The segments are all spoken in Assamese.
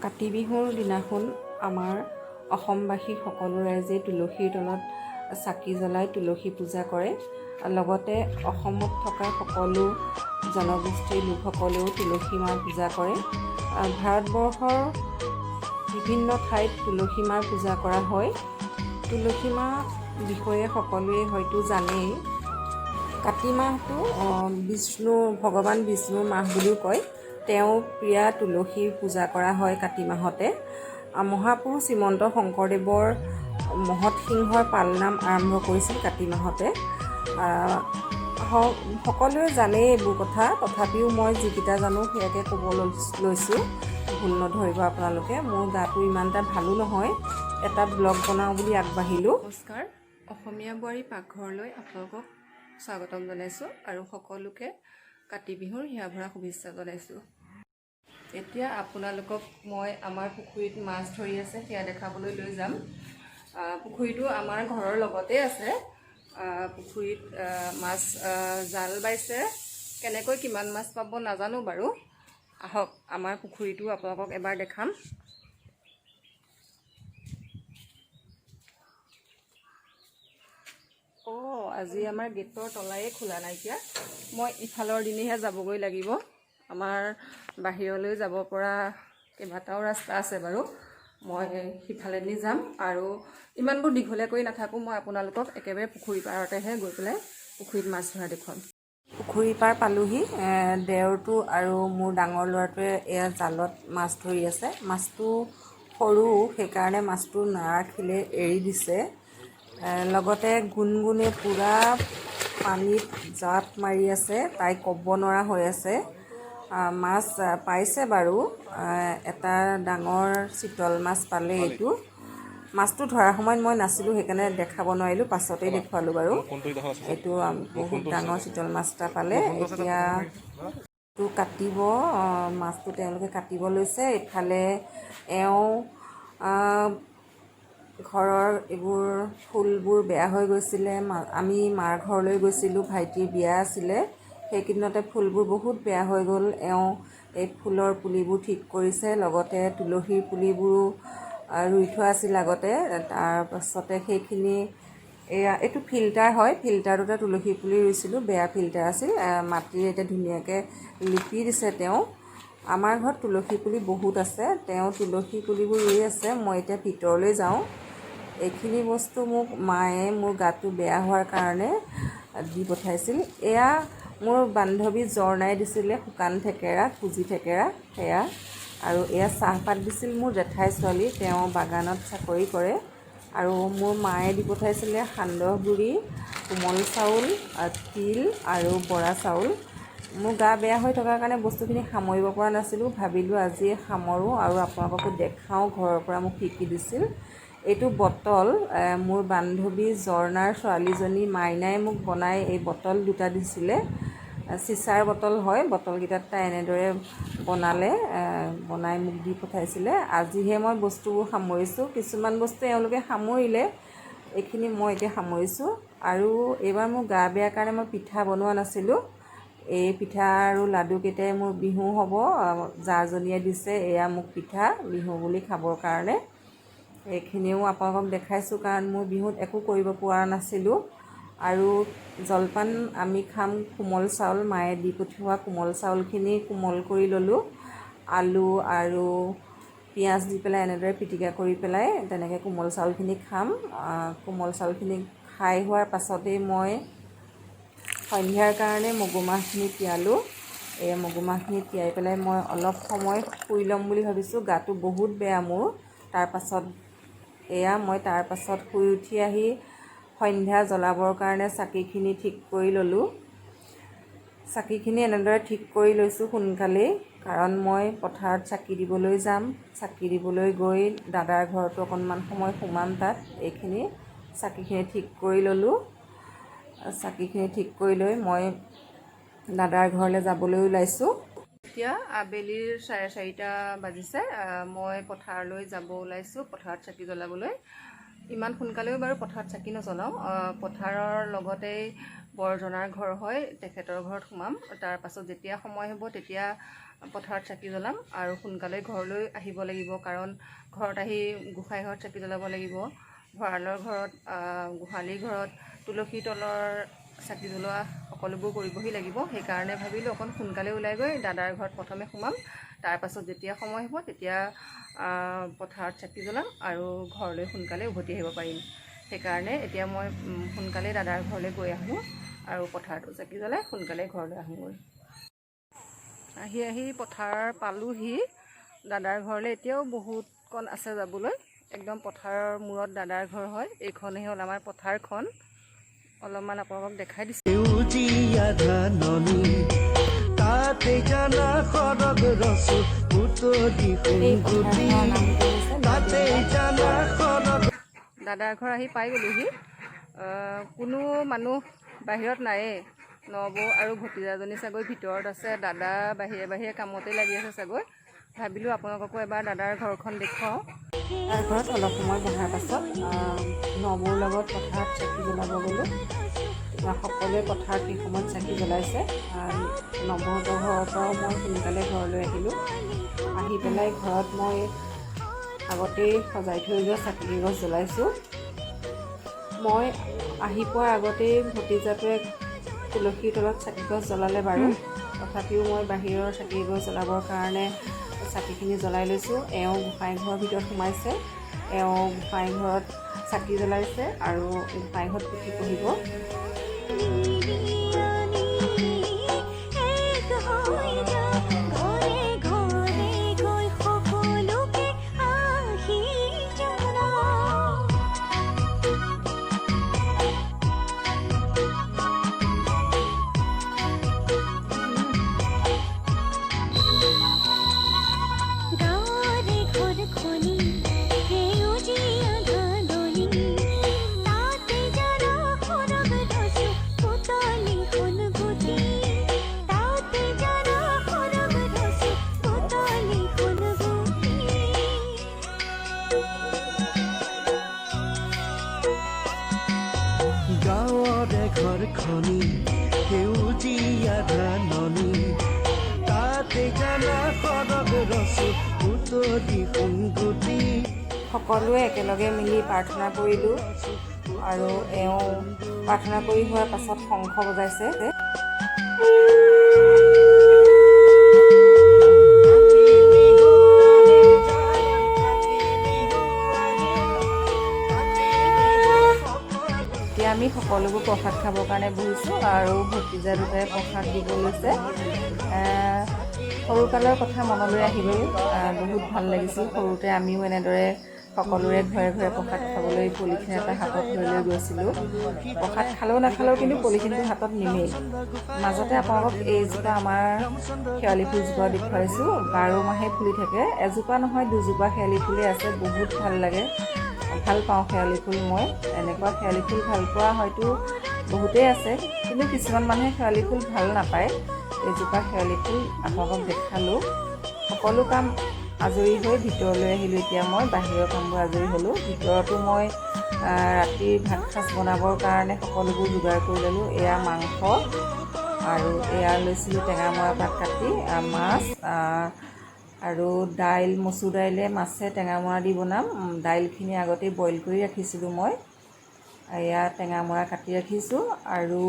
কাতি বিহুৰ দিনাখন আমাৰ অসমবাসী সকলো ৰাইজে তুলসীৰ তলত চাকি জ্বলাই তুলসী পূজা কৰে। লগতে অসমত থকা সকলো জনগোষ্ঠীৰ লোকসকলেও তুলসী মাৰ পূজা কৰে। ভাৰতবৰ্ষৰ বিভিন্ন ঠাইত তুলসী মাৰ পূজা কৰা হয়। তুলসী মা বিষয়ে সকলোৱে হয়তো জানেই। কাতি মাহটো বিষ্ণু, ভগৱান বিষ্ণুৰ মাহ বুলিও কয়। তেওঁ প্ৰিয়া তুলসীৰ পূজা কৰা হয় কাতি মাহতে। মহাপুৰুষ শ্ৰীমন্ত শংকৰদেৱৰ মহৎ সিংহৰ পালনাম আৰম্ভ কৰিছিল কাতি মাহতে। সকলোৱে জানেই এইবোৰ কথা, তথাপিও মই যিকেইটা জানো সেয়াকে ক'ব লৈছোঁ। ভুল নধৰিব আপোনালোকে। মোৰ গাটো ইমান এটা ভালো নহয়, এটা ব্লগ বনাওঁ বুলি আগবাঢ়িলোঁ। নমস্কাৰ, অসমীয়া বোৱাৰী পাকঘৰলৈ আপোনালোকক স্বাগতম জনাইছোঁ আৰু সকলোকে কাতি বিহুৰ হিয়া ভৰা শুভেচ্ছা জনাইছোঁ। এতিয়া আপোনালোকক মই আমাৰ পুখুৰীত মাছ ধৰি আছে সেয়া দেখাবলৈ লৈ যাম। পুখুৰীটো আমাৰ ঘৰৰ লগতে আছে। পুখুৰীত মাছ জাল বাইছে। কেনেকৈ কিমান মাছ পাব নাজানো বাৰু। আহক, আমাৰ পুখুৰীটো আপোনালোকক এবাৰ দেখাম। অঁ, আজি আমাৰ গেটৰ তলায়ে খোলা নাইকিয়া। মই ইফালৰ দিনেহে যাবগৈ লাগিব। আমাৰ বাহিৰলৈ যাব পৰা কেইবাটাও ৰাস্তা আছে বাৰু। মই সিফালেদি যাম আৰু ইমানবোৰ দীঘলীয়া কৰি নাথাকোঁ। মই আপোনালোকক একেবাৰে পুখুৰী পাৰতেহে গৈ পেলাই পুখুৰীত মাছ ধৰা দেখুৱাম। পুখুৰী পাৰ পালোহি। দেওৰটো আৰু মোৰ ডাঙৰ ল'ৰাটোৱে এয়া জালত মাছ ধৰি আছে। মাছটো সৰু, সেইকাৰণে মাছটো নাৰাখিলে, এৰি দিছে। লগতে গুণগুণে পূৰা পানীত জাপ মাৰি আছে, তাই ক'ব নোৱাৰা হৈ আছে। মাছ পাইছে বাৰু, এটা ডাঙৰ চিতল মাছ পালে। এইটো মাছটো ধৰাৰ সময়ত মই নাছিলোঁ, সেইকাৰণে দেখাব নোৱাৰিলোঁ, পাছতেই দেখুৱালোঁ বাৰু। এইটো বহুত ডাঙৰ চিতল মাছ এটা পালে। এতিয়া টো কাটিব, মাছটো তেওঁলোকে কাটিব লৈছে। ইফালে এওঁ ঘৰৰ এইবোৰ ফুলবোৰ বেয়া হৈ গৈছিলে। আমি মাৰ ঘৰলৈ গৈছিলোঁ, ভাইটিৰ বিয়া আছিলে, সেইকেইদিনতে ফুলবোৰ বহুত বেয়া হৈ গ'ল। এওঁ এই ফুলৰ পুলিবোৰ ঠিক কৰিছে, লগতে তুলসীৰ পুলিবোৰো ৰুই থোৱা আছিল আগতে। তাৰপাছতে সেইখিনি, এয়া এইটো ফিল্টাৰ হয়, ফিল্টাৰটোতে তুলসী পুলি ৰুইছিলোঁ। বেয়া ফিল্টাৰ আছিল, মাটিৰে এতিয়া ধুনীয়াকৈ লিপি দিছে তেওঁ। আমাৰ ঘৰত তুলসী পুলি বহুত আছে। তেওঁ তুলসী পুলিবোৰ ৰুই আছে। মই এতিয়া ভিতৰলৈ যাওঁ। এইখিনি বস্তু মোক মায়ে মোৰ গাটো বেয়া হোৱাৰ কাৰণে দি পঠাইছিল। এয়া মোৰ বান্ধৱী জৰ্ণাই দিছিলে শুকান থেকেৰা, কুজি থেকেৰা সেয়া। আৰু এয়া চাহপাত দিছিল মোৰ জেঠাই ছোৱালী, তেওঁ বাগানত চাকৰি কৰে। আৰু মোৰ মায়ে দি পঠাইছিলে সান্দহ গুড়ি, কোমল চাউল, তিল আৰু বৰা চাউল। মোৰ গা বেয়া হৈ থকাৰ কাৰণে বস্তুখিনি সামৰিব পৰা নাছিলোঁ। ভাবিলোঁ আজিয়ে সামৰোঁ আৰু আপোনালোককো দেখাওঁ ঘৰৰ পৰা মোক কি কি দিছিল। এইটো বটল মোৰ বান্ধৱী জৰ্ণাৰ ছোৱালীজনী মাইনাই মোক বনাই এই বটল দুটা দিছিলে। চিচাৰ বটল হয়। বটলকেইটাত তাই এনেদৰে বনালে, বনাই মোক দি পঠাইছিলে। আজিহে মই বস্তুবোৰ সামৰিছোঁ। কিছুমান বস্তু এওঁলোকে সামৰিলে, এইখিনি মই এতিয়া সামৰিছোঁ। আৰু এইবাৰ মোৰ গা বেয়া কাৰণে মই পিঠা বনোৱা নাছিলোঁ। এই পিঠা আৰু লাডুকেইটাই মোৰ বিহু হ'ব। জাজনীয়ে দিছে এয়া মোক পিঠা বিহু বুলি খাবৰ কাৰণে। এইখিনিও আপোনালোকক দেখাইছোঁ, কাৰণ মোৰ বিহুত একো কৰিব পৰা নাছিলোঁ। আৰু জলপান আমি খাম কোমল চাউল, মায়ে দি পঠিওৱা কোমল চাউলখিনি কোমল কৰি ল'লোঁ। আলু আৰু পিঁয়াজ দি পেলাই এনেদৰে পিটিকা কৰি পেলাই তেনেকৈ কোমল চাউলখিনি খাম। কোমল চাউলখিনি খাই হোৱাৰ পাছতেই মই সন্ধিয়াৰ কাৰণে মগুমাহখিনি তিয়ালোঁ। এই মগুমাহখিনি তিয়াই পেলাই মই অলপ সময় শুই ল'ম বুলি ভাবিছোঁ, গাটো বহুত বেয়া মোৰ। তাৰপাছত এয়া মই তাৰপাছত শুই উঠি আহি সন্ধ্যা জ্বলাবৰ কাৰণে চাকিখিনি ঠিক কৰি ল'লোঁ। চাকিখিনি এনেদৰে ঠিক কৰি লৈছোঁ সোনকালেই, কাৰণ মই পথাৰত চাকি দিবলৈ যাম। চাকি দিবলৈ গৈ দাদাৰ ঘৰতো অকণমান সময় সোমাম তাত। এইখিনি চাকিখিনি ঠিক কৰি ল'লোঁ। চাকিখিনি ঠিক কৰি লৈ মই দাদাৰ ঘৰলৈ যাবলৈ ওলাইছোঁ। এতিয়া আবেলিৰ 4:30 বাজিছে। মই পথাৰলৈ যাব ওলাইছোঁ, পথাৰত চাকি জ্বলাবলৈ। ইমান সোনকালেও বাৰু পথাৰত চাকি নজ্বলাওঁ। পথাৰৰ লগতেই বৰজনাৰ ঘৰ হয়, তেখেতৰ ঘৰত সোমাম। তাৰপাছত যেতিয়া সময় হ'ব তেতিয়া পথাৰত চাকি জ্বলাম আৰু সোনকালে ঘৰলৈ আহিব লাগিব, কাৰণ ঘৰত আহি গোঁসাই ঘৰত চাকি জ্বলাব লাগিব, ভঁৰালৰ ঘৰত, গোহালিৰ ঘৰত, তুলসীৰ তলৰ চাকি জ্বলোৱা সকলোবোৰ কৰিবহি লাগিব। সেইকাৰণে ভাবিলোঁ অকণ সোনকালে ওলাই গৈ দাদাৰ ঘৰত প্ৰথমে সোমাম, তাৰপাছত যেতিয়া সময় হ'ব তেতিয়া পথাৰত চাকি জ্বলাম আৰু ঘৰলৈ সোনকালে উভতি আহিব পাৰিম। সেইকাৰণে এতিয়া মই সোনকালে দাদাৰ ঘৰলৈ গৈ আহোঁ আৰু পথাৰতো চাকি জ্বলাই সোনকালে ঘৰলৈ আহোঁগৈ। আহি আহি পথাৰ পালোহি। দাদাৰ ঘৰলৈ এতিয়াও বহুতকণ আছে যাবলৈ। একদম পথাৰৰ মূৰত দাদাৰ ঘৰ হয়। এইখনেই হ'ল আমাৰ পথাৰখন। অলপমান আপোনালোকক দেখাই দিছোঁ। সেউজীয়া ধাননি তাতে জানা সৰগ ৰচো পুতলি এই সোণগুটি পথাৰখনৰ নামটো হৈছে তাতে জানা সৰগ। দাদাৰ ঘৰ আহি পাই গ'লোহি। কোনো মানুহ বাহিৰত নায়েই। নবৌ আৰু ভতিজাজনী চাগৈ ভিতৰত আছে, দাদা বাহিৰে বাহিৰে কামতে লাগি আছে চাগৈ। ভাবিলোঁ আপোনালোককো এবাৰ দাদাৰ ঘৰখন দেখুৱাওঁ। তাৰ ঘৰত অলপ সময় বহাৰ পাছত নবৌৰ লগত পথাৰত চাকি জ্বলাব গ'লোঁ। সকলোৱে পথাৰত সেই সময়ত চাকি জ্বলাইছে। নবৌহঁতৰ ঘৰৰ পৰাও মই সোনকালে ঘৰলৈ আহিলোঁ। আহি পেলাই ঘৰত মই আগতেই সজাই থৈ যোৱা চাকি গছ জ্বলাইছোঁ। মই আহি পোৱাৰ আগতেই ভতিজাটোৱে তুলসীৰ তলত চাকি গছ জ্বলালে বাৰু, তথাপিও মই বাহিৰৰ চাকি গছ জ্বলাবৰ কাৰণে চাকিখিনি জ্বলাই লৈছোঁ। এওঁ গোঁসাই ঘৰৰ ভিতৰত সোমাইছে, এওঁ গোঁসাই ঘৰত চাকি জ্বলাইছে আৰু গোঁসাই ঘৰত পুথি পঢ়িব। এক হৈ যা ঘৰে ঘৰে গৈ সকলোকে আহি জনা। গাঁৱৰে ঘৰখনি সেউজীয়া ধাননি তাতে জানা সৰগ ৰচো পুতলি সোণগুটি তাতে জানা সৰগ ৰচো পুতলি সোণগুটি। গাঁৱৰে ঘৰখনি সেউজীয়া ধাননি তাতে জানা সৰগ ৰচো পুতলি সোণগুটি। সকলোৱে একেলগে মিলি প্ৰাৰ্থনা কৰিলোঁ আৰু এওঁ প্ৰাৰ্থনা কৰি হোৱাৰ পাছত শংখ বজাইছে। এতিয়া আমি সকলোবোৰ প্ৰসাদ খাবৰ কাৰণে বহিছোঁ আৰু ভতিজা দুটাই প্ৰসাদ দিব লৈছে। সৰুকালৰ কথা মনলৈ আহি গ'ল। বহুত ভাল লাগিছিল। সৰুতে আমিও এনেদৰে সকলোৰে ঘৰে ঘৰে প্ৰসাদ খাবলৈ পলিথিন এটা হাতত লৈ লৈ গৈছিলোঁ। প্ৰসাদ খালেও নাখালেও কিন্তু পলিথিনটো হাতত নিমেই। মাজতে আপোনালোকক এইজোপা আমাৰ শেৱালি ফুলজোপা দেখুৱাইছোঁ। 12 মাহে ফুলি থাকে, এজোপা নহয় দুজোপা শেৱালি ফুলেই আছে। বহুত ভাল লাগে, ভাল পাওঁ শেৱালি ফুল মই। এনেকুৱা শেৱালি ফুল ভাল পোৱা হয়তো বহুতেই আছে, কিন্তু কিছুমান মানুহে শেৱালি ফুল ভাল নাপায়। এইজোপা শেৱালি ফুল আপোনালোকক দেখালোঁ। সকলো কাম আজৰি হৈ ভিতৰলৈ আহিলোঁ। এতিয়া মই বাহিৰৰ কামবোৰ আজৰি হ'লোঁ। ভিতৰতো মই ৰাতিৰ ভাত সাঁজ বনাবৰ কাৰণে সকলোবোৰ যোগাৰ কৰি ল'লোঁ। এয়া মাংস আৰু এয়া লৈছিলোঁ টেঙামৰা পাত কাটি, মাছ আৰু দাইল, মচুৰ দাইলে মাছে টেঙামৰা দি বনাম। দাইলখিনি আগতেই বইল কৰি ৰাখিছিলোঁ মই। এয়া টেঙামৰা কাটি ৰাখিছোঁ আৰু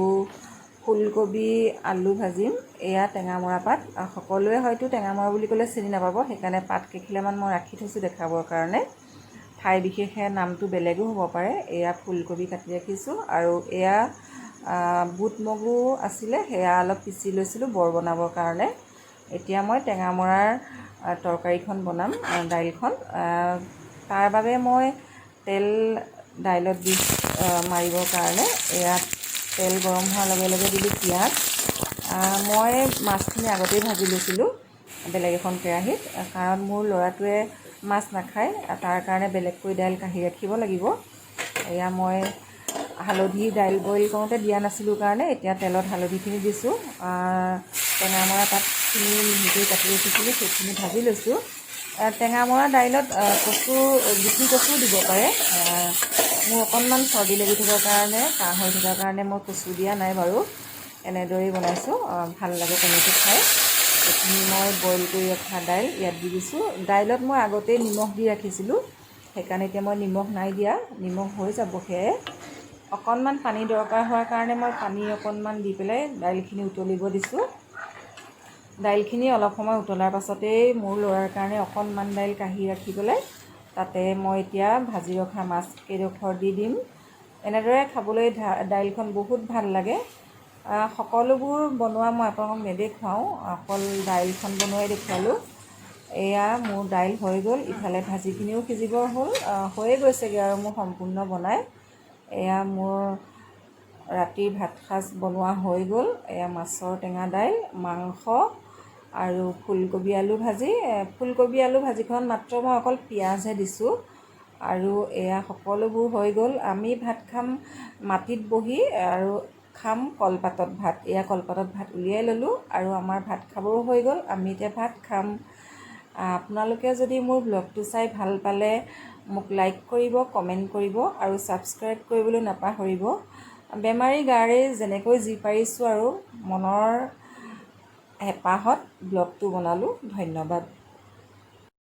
ফুলকবি আলু ভাজিম। এয়া টেঙামৰা পাত। সকলোৱে হয়তো টেঙামৰা বুলি ক'লে চিনি নাপাব, সেইকাৰণে পাত কেইখিলামান মই ৰাখি থৈছোঁ দেখাবৰ কাৰণে। ঠাই বিশেষে নামটো বেলেগো হ'ব পাৰে। এয়া ফুলকবি কাটি ৰাখিছোঁ আৰু এয়া বুট মগু আছিলে, সেয়া অলপ পিচি লৈছিলোঁ বৰ বনাবৰ কাৰণে। এতিয়া মই টেঙামৰাৰ তৰকাৰীখন বনাম, দাইলখন। তাৰ বাবে মই তেল দাইলত দি মাৰিবৰ কাৰণে এয়া তেল গৰম হোৱাৰ লগে লগে দিলোঁ পিঁয়াজ। মই মাছখিনি আগতেই ভাজি লৈছিলোঁ বেলেগ এখন কেৰাহীত, কাৰণ মোৰ ল'ৰাটোৱে মাছ নাখায়, তাৰ কাৰণে বেলেগকৈ দাইল কাঢ়ি ৰাখিব লাগিব। এয়া মই হালধি দাইল বইল কৰোঁতে দিয়া নাছিলোঁ কাৰণে এতিয়া তেলত হালধিখিনি দিছোঁ। টেঙামৰা পাতখিনি মিহিকৈ কাটি ৰাখিছিলোঁ, সেইখিনি ভাজি লৈছোঁ। টেঙামৰা দাইলত কচু, গুটি কচুও দিব পাৰে। মোৰ অকণমান চৰ্দি লাগি থকাৰ কাৰণে, কাহ হৈ থকাৰ কাৰণে মই কচু দিয়া নাই বাৰু, এনেদৰেই বনাইছোঁ। ভাল লাগে তেনেকৈ খাই। এইখিনি মই বইল কৰি ৰখা দাইল ইয়াত দি দিছোঁ। দাইলত মই আগতেই নিমখ দি ৰাখিছিলোঁ, সেইকাৰণে এতিয়া মই নিমখ নাই দিয়া, নিমখ হৈ যাব। সেয়াই অকণমান পানী দৰকাৰ হোৱাৰ কাৰণে মই পানী অকণমান দি পেলাই দাইলখিনি উতলিব দিছোঁ। দাইলখিনি অলপ সময় উতলাৰ পাছতেই মোৰ ল'ৰাৰ কাৰণে অকণমান দাইল কাঢ়ি ৰাখি পেলাই তাতে মই এতিয়া ভাজি ৰখা মাছ কেইডোখৰ দি দিম। এনেদৰে খাবলৈ দাইলখন বহুত ভাল লাগে। সকলোবোৰ বনোৱা মই আপোনালোকক নেদেখুৱাওঁ, অকল দাইলখন বনোৱাই দেখুৱালোঁ। এয়া মোৰ দাইল হৈ গ'ল। ইফালে ভাজিখিনিও সিজিবৰ হ'ল, হৈয়ে গৈছেগৈ আৰু মোৰ সম্পূৰ্ণ বনাই। এয়া মোৰ ৰাতিৰ ভাতসাঁজ বনোৱা হৈ গ'ল। এয়া মাছৰ টেঙা দাইল, মাংস আৰু ফুলকবি আলু ভাজি। ফুলকবি আলু ভাজিখন মাত্ৰ মই অকল পিঁয়াজহে দিছোঁ। আৰু এয়া সকলোবোৰ হৈ গ'ল। আমি ভাত খাম মাটিত বহি আৰু খাম কলপাতত ভাত। এয়া কলপাতত ভাত উলিয়াই ল'লোঁ আৰু আমাৰ ভাত খাবও হৈ গ'ল। আমি এতিয়া ভাত খাম। আপোনালোকে যদি মোৰ ব্লগটো চাই ভাল পালে মোক লাইক কৰিব, কমেণ্ট কৰিব আৰু ছাবস্ক্ৰাইব কৰিবলৈ নাপাহৰিব। বেমাৰী গাৰে যেনেকৈ যি পাৰিছোঁ আৰু মনৰ হেঁপাহত ব্লগটো বনালোঁ। ধন্যবাদ।